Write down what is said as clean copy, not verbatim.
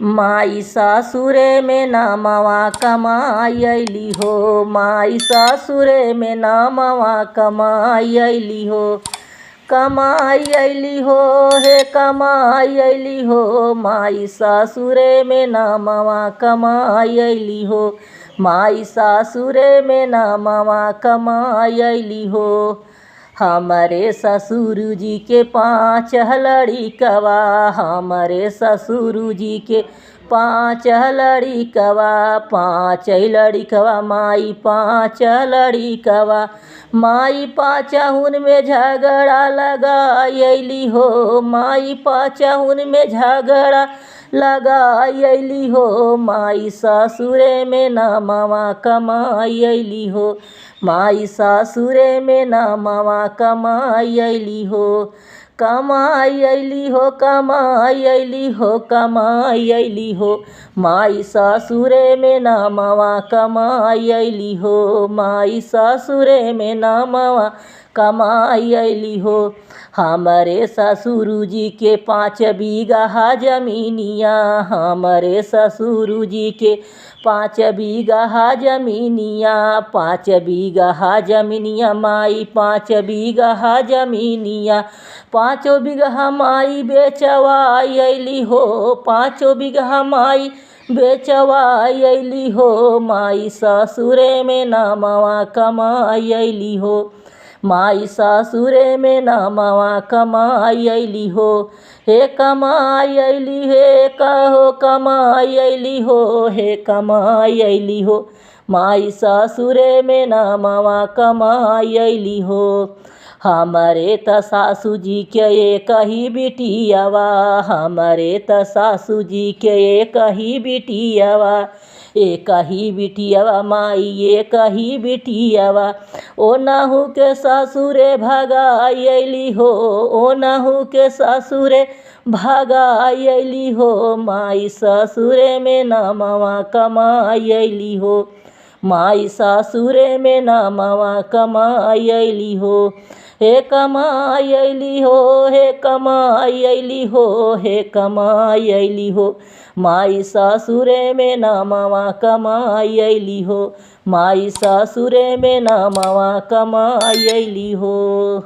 माई ससुरे में नामवा कमाई अइली हो, माई ससुरे में नामवा कमाई अइली हो, कमाई अइली हो हे कमाई अइली हो, माई ससुरे में नामवा कमाई अइली हो, माई ससुरे में नामवा कमाई अइली हो। हमारे ससुर जी के पाँच लड़िकवा, हमारे ससुर जी के पाँच लड़िकवा, पाँच लड़िकवा माई पाँच लड़िकवा, माई पाँचहुन में झगड़ा लगाई अइली हो, माई पाँचहुन में झगड़ा लगाई अइली हो, माई ससुरे में नामवा कमाई अइली हो, माई ससुरे में नामवा कमाई अइली हो, कमाई अइली हो, कमाई अइली हो, कमाई अइली हो, माई ससुरे में नामवा कमाई अइली हो, माई ससुरे में नामवा कमाई अइली हो। हमारे ससुर जी के 5 बीघा जमीनिया, हमारे ससुर जी के 5 बीघा जमीनिया, 5 बीघा जमीनिया माई 5 बीघा जमीनिया, 5 बीघा माई बेचवाई अइली हो, 5 बीघा माई बेचवाई अइली हो, माई ससुरे में नामवा कमाई अइली हो, माई ससुरे में नामवा कमाई अइली हो, हे कमाई अइली हे कहो कमाई अइली हो, हे कमाई अइली हो, माई ससुरे में नामवा कमाई अइली हो। हमारे त सासू जी के एक ही बिटियावा, हमारे त सासू जी के एक ही बिटियावा, एक ही बिटियावा माई एक ही बिटियावा, ओ नहु के ससुरे भगाई अइली हो, ओ नहु के ससुरे भगाई अइली हो, माई ससुरे में नामवा कमाई अइली हो, माई ससुरे में नामवा कमाई अइली हो, हे कमाई अइली हो, हे कमाई अइली हो, हे कमाई अइली हो, माई ससुरे में नामवा कमाई अइली हो, माई ससुरे में नामवा कमाई अइली हो।